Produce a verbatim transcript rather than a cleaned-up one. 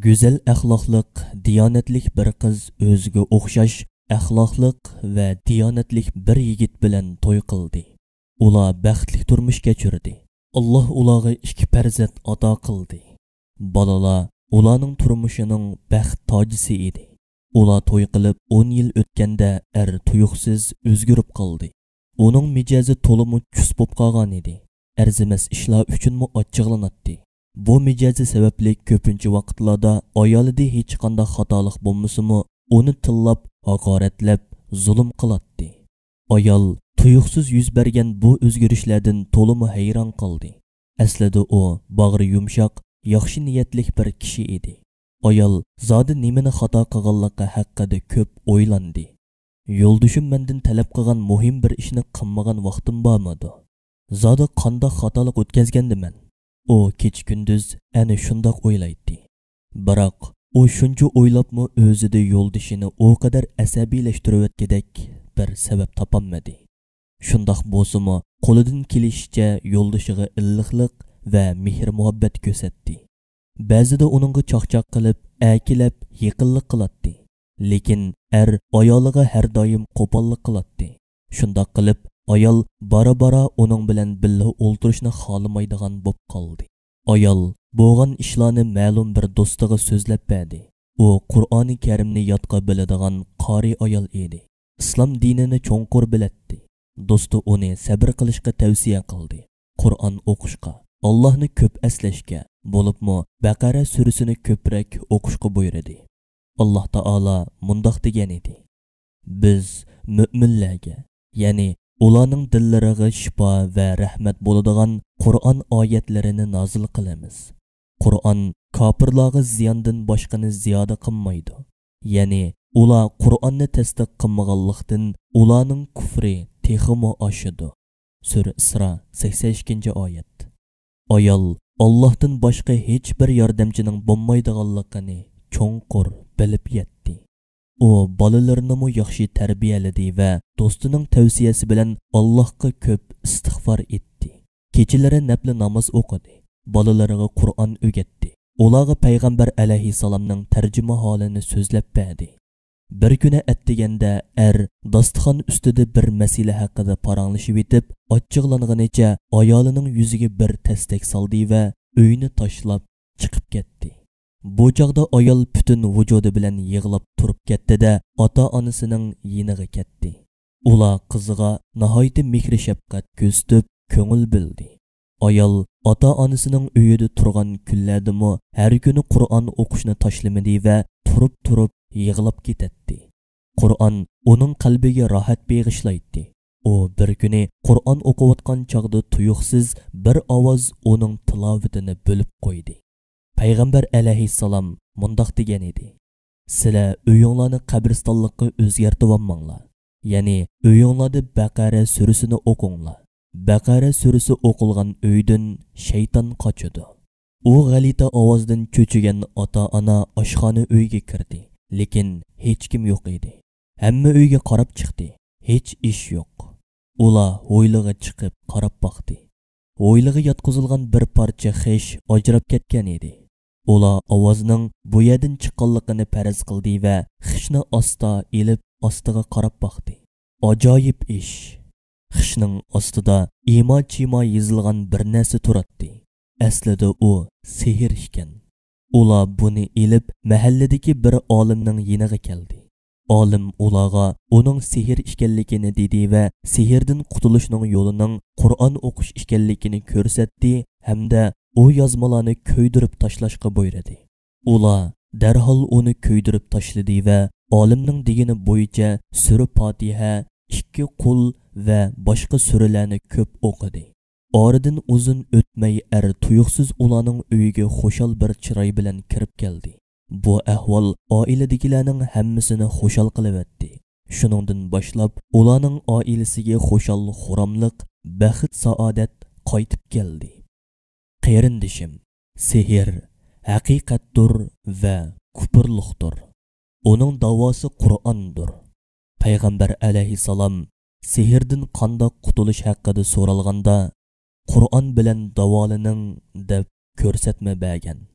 گۈزەل ئەخلاقلىق، دىيانەتلىك بىر قىز ئۆزىگە ئوخشاش ئەخلاقلىق ۋە دىيانەتلىك بىر يىگىت بىلەن توي قىلدى. ئۇلار بەختلىك تۇرمۇش كەچۈردى. ئاللاھ ئۇلارغا ئىككى پەرزەنت ئاتا قىلدى. بالىلار ئۇلارنىڭ تۇرمۇشىنىڭ بەخت تاجىسى ئىدى. ئۇلار توي قىلىپ ئون يىل ئۆتكەندە ئەر تۇيۇقسىز ئۆزگىرىپ قالدى. ئۇنىڭ مىجەزى تولىمۇ چۈس بولۇپ قالغان ئىدى. ئەرزىمەس ئىشلار ئۈچۈنمۇ ئاچچىقلىناتتى. بۇ مىجەزى سەۋەبلىك كۆپىنچە ۋاقىتلاردا ئايالىدا ھېچقانداق خاتالىق بولمىسىمۇ، ئۇنى تىللاپ، ھاقارەتلەپ، زۇلۇم قىلاتتى. ئايال تۇيۇقسىز يۈز بەرگەن بۇ ئۆزگىرىشلەردىن تولىمۇ ھەيران قالدى. ئەسلىدە ئۇ باغرى يۇمشاق، ياخشى نىيەتلىك بىر كىشى ئىدى. ئايال زادى نېمىنى خاتا قىلغانلىقى ھەققىدە كۆپ ئويلاندى. يولدىشىم مەندىن تەلەپ قىلغان مۇھىم بىر ئىشنى قىلمىغان ۋاقتىم بارمىدۇ؟ زادى قانداق خاتالىق ئۆتكەزگەندىمەن؟ ئۇ كېچە-كۈندۈز ئەنە شۇنداق ئويلايتتى. بىراق، ئۇ شۇنچە ئويلاپمۇ ئۆزىدە يولدىشىنى ئۇ قەدەر ئەسەبىيلەشتۈرۈۋەتكۈدەك بىر سەۋەب تاپالمىدى. شۇنداق بولسىمۇ، قولىدىن كېلىشىچە يولدىشىغا ئىللىقلىق ۋە مېھىر-مۇھەببەت كۆرسەتتى. بەزىدە ئۇنىڭغا چاقچاق قىلىپ، ئەركىلەپ، يېقىنلىق قىلاتتى. لېكىن ئەر ئايالىغا ھەر دائىم قوپاللىق قىلاتتى. شۇنداق قىلىپ، ئايال بارا-بارا ئۇنىڭ بىلەن بىللە ئولتۇرۇشنى خالىمايدىغان بوپ قالدى. ئايال بولغان ئىشلارنى مەلۇم بىر دوستىغا سۆزلەپ بەردى. ئۇ قۇرئانى كەرىمنى يادقا بىلىدىغان قارى ئايال ئىدى. ئىسلام دىنىنى چوڭقۇر بىلەتتى. دوستى ئۇنى سەبرى قىلىشقا تەۋسىيە قىلدى. قۇرئان ئوقۇشقا، ئاللاھنى كۆپ ئەسلەشكە، بولۇپمۇ بەقەرە سۈرىسىنى كۆپرەك ئوقۇشقا بۇيرۇدى. ئاللاھ تائالا مۇنداق دېگەن ئىدى: بىز مۆمىنلەرگە، يەنى ئۇلارنىڭ دىللىرىغا شىپا ۋە رەھمەت بولىدىغان قۇرئان ئايەتلىرىنى نازىل قىلىمىز. قۇرئان كاپىرلارغا زىياندىن باشقىنى زىيادە قىلمايدۇ. يەنى ئۇلار قۇرئاننى تەستىق قىلمىغانلىقتىن، ئۇلارنىڭ كۇفرى تېخىمۇ ئاشىدۇ. سۈرە ئىسرا، سەكسەن ئىككىنچى ئايەت. ئايال ئاللاھتىن باشقا ھېچ بىر ياردەمچىنىڭ بولمايدىغانلىقىنى چوڭقۇر بىلىپ يەتتى. ئۇ بالىلىرىنىمۇ ياخشى تەربىيەلىدى ۋە دوستىنىڭ تەۋسىيەسى بىلەن ئاللاھقا كۆپ ئىستىغفار ئېيتتى. كېچىلىرى نەپلى ناماز ئوقۇدى، بالىلىرىغا قۇرئان ئۆگەتتى، ئۇلارغا پەيغەمبەر ئەلەيھىسسالامنىڭ تەرجىمىھالىنى سۆزلەپ بەردى. بىر كۈنى ئەتىگەندە ئەر داستىخان ئۈستىدە بىر مەسىلە ھەققىدە پاراڭلىشىۋېتىپ، ئاچچىقلانغىنىچە ئايالىنىڭ يۈزىگە بىر تەستەك سالدى ۋە ئۆينى تاشلاپ چىقىپ كەتتى. بۇ چاغدا ئايال پۈتۈن ۋۇجۇدى بىلەن يىغلاپ تۇرۇپ كەتتى-دە، ئاتا-ئانىسىنىڭ يېنىغا كەتتى. ئۇلار قىزىغا ناھايىتى مېھرى-شەپقەت كۆرسىتىپ، كۆڭۈل بۆلدى. ئايال ئاتا-ئانىسىنىڭ ئۆيىدە تۇرغان كۈنلەردىمۇ ھەر كۈنى قۇرئان ئوقۇشنى تاشلىمىدى ۋە تۇرۇپ-تۇرۇپ يىغلاپ كېتەتتى. قۇرئان ئۇنىڭ قەلبىگە راھەت بېغىشلايتتى. ئۇ بىر كۈنى قۇرئان ئوقۇۋاتقان چاغدا تۇيۇقسىز بىر ئاۋاز ئۇنىڭ تىلاۋىتىنى بۆلۈپ قويدى. پەيغەمبەر ئەلەيھىسسالام مۇنداق دېگەن ئىدى: سىلەر ئۆيۈڭلارنى قەبرىستانلىققا ئۆزگەرتىۋالماڭلار، يەنى ئۆيۈڭلاردا بەقەرە سۈرىسىنى ئوقۇڭلار. بەقەرە سۈرىسى ئوقۇلغان ئۆيدىن شەيتان قاچىدۇ. ئۇ غەلىتە ئاۋازدىن چۆچۈگەن ئاتا-ئانا ئاشخانا ئۆيگە كىردى، لېكىن ھېچكىم يوق ئىدى. ھەممە ئۆيگە قاراپ چىقتى، ھېچ ئىش يوق. ئۇلار ھويلىغا چىقىپ قاراپ باقتى. ھويلىغا ياتقۇزۇلغان بىر پارچە خىش ئاجراپ كەتكەن ئىدى. ئۇلار ئاۋازنىڭ بۇ يەردىن چىققانلىقىنى پەرەز قىلدى ۋە خىشنى ئاستا ئېلىپ، ئاستىغا قاراپ باقتى. ئاجايىپ ئىش! خىشنىڭ ئاستىدا ئىما-چىما يېزىلغان بىر نەرسە تۇراتتى. ئەسلىدە ئۇ سېھىر ئىكەن. ئۇلار بۇنى ئېلىپ، مەھەللىدىكى بىر ئالىمنىڭ يېنىغا كەلدى. ئالىم ئۇلارغا ئۇنىڭ سېھىر ئىكەنلىكىنى دېدى ۋە سېھىردىن قۇتۇلۇشنىڭ يولىنىڭ قۇرئان ئوقۇش ئىكەنلىكىنى كۆرسەتتى ھەمدە ئۇ يازمىلارنى كۆيدۈرۈپ تاشلاشقا بۇيرۇدى. ئۇلار دەرھال ئۇنى كۆيدۈرۈپ تاشلىدى ۋە ئالىمنىڭ دېگىنى بويىچە سۈرە پاتىھە، ئىككى قۇل ۋە باشقا سۈرىلەرنى كۆپ ئوقۇدى. ئارىدىن ئۇزۇن ئۆتمەي ئەر تۇيۇقسىز ئۇلارنىڭ ئۆيىگە خۇشال بىر چىراي بىلەن كىرىپ كەلدى. بۇ ئەھۋال ئائىلىدىكىلەرنىڭ ھەممىسىنى خۇشال قىلىۋەتتى. شۇنىڭدىن باشلاپ ئۇلارنىڭ ئائىلىسىگە خۇشال-خۇراملىق، بەخت-سائادەت قايتىپ كەلدى. قېرىندىشىم، سېھىر ھەقىقەتتۇر ۋە كۇپۇرلۇقتۇر. ئۇنىڭ داۋاسى قۇرئاندۇر. پەيغەمبەر ئەلەيھىسسالام سېھىردىن قانداق قۇتۇلۇش ھەققىدە سورالغاندا، «قۇرئان بىلەن داۋالىنىڭ» دەپ كۆرسەتمە بەرگەن.